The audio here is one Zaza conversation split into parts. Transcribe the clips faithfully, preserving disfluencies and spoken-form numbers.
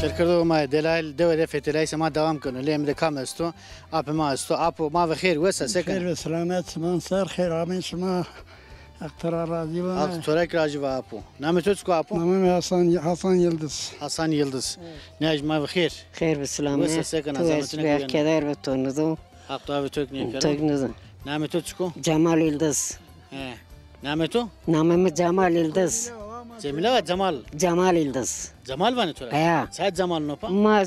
Sêrkerdoxê ma yê, delalê dewe de fetelîyayîşê ma dewam keno. Lê eme de kam esto? Apê ma esto. Apo, ma ve xêr, wes a, se kenê? Xêr ve selamet, şima ser, xêr amê şima. Heq to ra razî bo. Heq to ra kî razî bo apo. Namê to çik o apo? Namê mi Hasan, Hasan Yildiz. Hasan Yildiz. Evet. Nîyajî, ma ve xêr. Xêr ve selamet. Wes a, se kena, zehmetîne kewena? Berxudar be, to nido. Heq to ve tok nêkero. Tok nido. Namê to çik o? Cemal Yildiz. He. Namê to? Namê mi Cemal Yildiz. Cemîle wa Cemal? Cemal Yildiz. Cemal vanê to ra? Heya. Çay Cemal no pa? Ma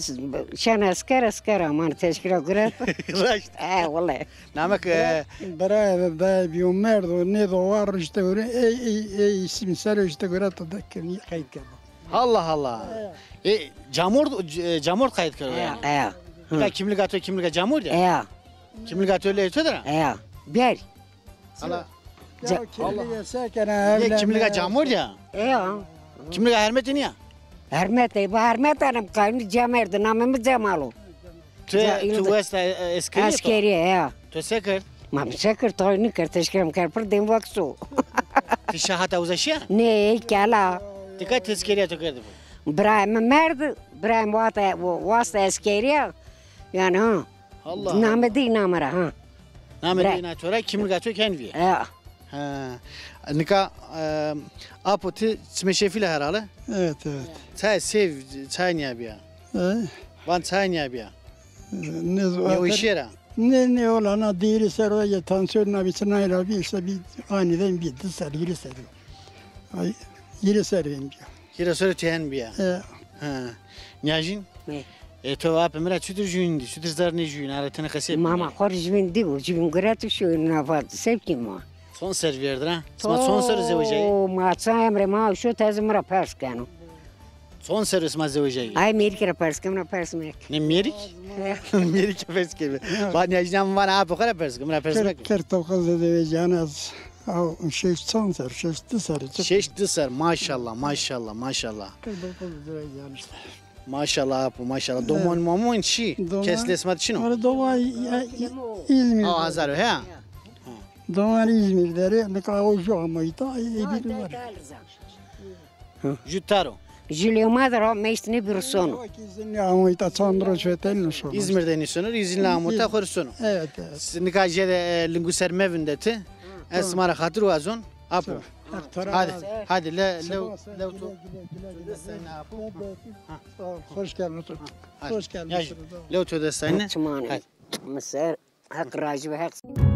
şen esker, esker aman teşkîla guret. Raşt. He, wele. Namê ke? Birayê mi, birayê bîyo merdo, nêdo war, rişte gure, ey, ey, ey, îsim ser rişte gure to de kir, qeyd kerdo. Allah Allah. Heya. E, camord, e, camord qeyd kerdo yanî? Heya, heya. Hı. Ya kimlîga to, kimlîga camord ya? Heya. Kimlîga to lê to der a? Heya. Bîyar. Hala. Ya kimlîga se kena, evlenme. Kimlîga camord ya? Heya. Kimlîga hermetî nîya? Hermetî, ba hermetî, anim qayîm camerd, namê mi Cemal o. Tu, tu westa, e, eskerîye to? Eskerîye, heya. To se kerd? Ma mi se kerd, to nîkerd, teşkîla mi kerd pir, dên wexto. Ti şaha ta uza şîya? Nê, ey kela. Ti kay tezkerîya to kerdî bo? Birayê mi merd, birayê mi wata, wasta eskerîye. Yanî ha. Allah Allah. Namê dey name ra ha. Namê dey na to ra, kimlîga to ken vîye. Ya. Ha. Nika, e, apo ti çimê şefîl a herhale? Evet, evet. Çay sev, çay nîya bîya? E? Van çay nîya bîya? Ne zaman? Nêweşîye ra? Ne, ne ola na dêrî ser o ya, tansiyonê na bî, çinay ra bî, îşte bî aniden bî, di ser, hîrê ser. Ay, hîrê ser vên bîya. Hîrê ser tîyen bîya. E. Ha. Nîyajîn? Ne? E, to apê mi ra çutir jûyîn dî, çutir zerrnê jûyîn, ara tenê qesey bikî. Mama, xo rê jûyîn dî bo, jûyîn guret û şûyîn navat, se bikî ma. Çond ser vîyerdir ha? Sima çond ser zewejayî? Oo, ma ça emrê ma şo, teze mi ra pers keno. Çond ser o sima zewejayî? Ay mêrikî ra pers ke, mi ra pers meke. Ne mêrik? Mêrikî pers ke. Va nîyajîna mi vana apê xo ra pers ke, mi ra pers meke. Kırk dokuz de zewejîyane ez. Aw, şeş çand ser, şeş di ser. Şeş di ser, maşallah, maşallah, maşallah. Kırk dokuz de zewejîyane îşte. Maşallah apo, maşallah. Doman mamon şî? Kes lê sima de çin o? Ara doman, e, İzmir. Aa, hazar o, he? Doman İzmir der ê, nika o ju amo îta, e, e, bir numara. Ju tar o? Ju lê ma der o, meştine bir sono. İzinli amo îta, çand roj fetelîno sono. İzmir de nîsono, izinli amo îta, xo rê sono. Evet, evet. Nika jêde, e, lingu ser mevinde ti. Ez sima ra xatir wazon. Apo. Hadi, hadi, le, lew, lew to. Sağ ol, hoş geldin, otur. Hoş geldin. Lew to destayne. Çimanê mi ser, Heq razî be, Heq.